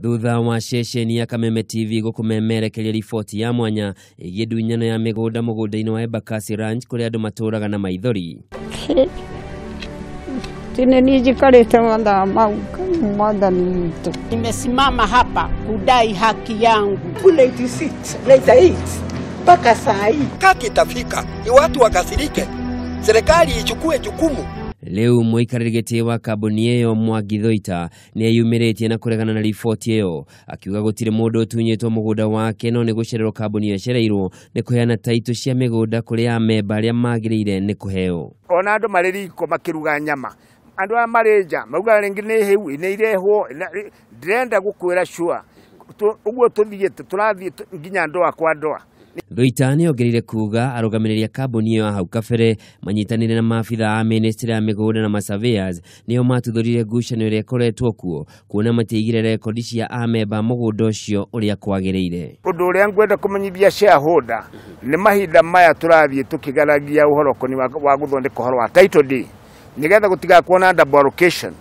Thutha wa ceceni ya Kameme TV gũkũmemerekeria riboti ya mwanya ĩgiĩ ndunyano ya mĩgũnda mũgũnda-inĩ wa Embakasi Ranch kũrĩa andũ matũraga na maithori. Tene nijikarĩte mathaa mau mwathani witũ. Nimesimama hapa kudai haki yangu. 96 98 mpaka saa hii. Kaki itafika ni watu wakasirike, serikali ichukue jukumu. Rĩu mũikarĩri gĩtĩ wa kambuni ĩyo Mwangi Thuita nĩeyumĩrĩtie na kũregana na riboti ĩyo, akiuga gũtirĩ mũndũ ũtunyĩtwo mũgũnda wake no nĩ gũcererwo kambuni ĩyo ĩcereirwo nĩ kũheana taitũ cia mĩgũnda kũrĩ amemba arĩa magĩrĩire nĩ kũheo. Ona andũ marĩ riko makĩruga nyama, andũ aya marĩ nja maugaga rĩngĩ nĩ hĩu nĩ irehwo. Ndĩrenda gũkwĩra sure ũguo tũthiĩte tũrathiĩ nginya ndoa kwa ndoa. Thuita nĩongereire kuga arũgamĩrĩri a kambuni ĩyo a hau kabere manyitanĩire na maabitha a ministry ya mĩgũnda na masurveyors nĩo matuthũrire ngucanio ĩrĩa ĩkoretwo kuo kuona matiaigire rekondi cia amemba a mũgũnda ũcio ũrĩa kwagĩrĩire. Ũndũ ũrĩa ngwenda kũmenyithia shareholder nĩ mahinda maya tũrathiĩ tũkĩgeragia ũhoro ũkoniĩ wa gũthondeka ũhoro wa title deed nĩgetha gũtigakorwo na double allocation.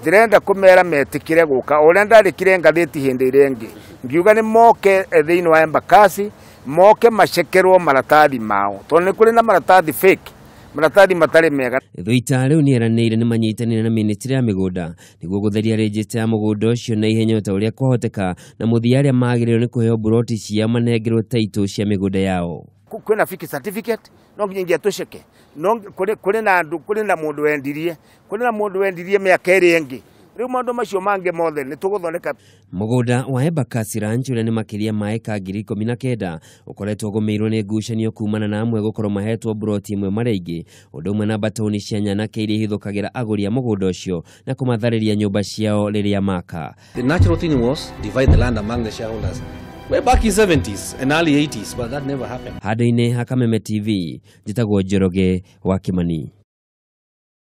Ndĩrenda kũmera metĩkĩre gũka o ũrĩa ndarĩkire ngathĩti hĩndĩ ĩrĩa ĩngĩ ngiuga nĩ moke thĩinĩ wa Embakasi, moke macekerwo maratathi mao tondũ nĩ kũrĩ na maratathi fake, maratathi matarĩ mega. Thuita rĩu nĩeranĩire nĩ manyitanĩire na ministry ya mĩgũnda nĩguo gũtheria rejista ya mũgũnda ũcio na ihenya ta ũrĩa kwahoteka, na mũthia arĩa magĩrĩirwo nĩ kũheo mburoti ciao manengerwo taitũ cia mĩgũnda yao. Kwĩna fake certificate no nginya tũceke, no kũrĩ na andũ, kũrĩ na mũndũ wendirie, kũrĩ na mũndũ wendirie mĩaka ĩrĩ ĩngĩ. Rĩu maũndũ macio mangĩ mothe nĩ tũgũthondeka. Mũgũnda wa Embakasi Ranch ũrĩa nĩ makĩria ma eka 19,000 ũkoretwo ũgũmĩirwo nĩ ngucanio kumana na amwe gũkorwo mahetwo mburoti ĩmwe marĩ aingĩ, ũndũ ũmwe na mbatoni cia nyanake iria ihithũkagĩra agũri a mũgũnda ũcio na kũmatharĩria nyũmba ciao rĩrĩa maka. The natural thing was divide the land among the shareholders way back in 70s and early 80s, but that never happened. Handũ-inĩ ha Kameme TV, njĩtagwo Njoroge wa Kimani.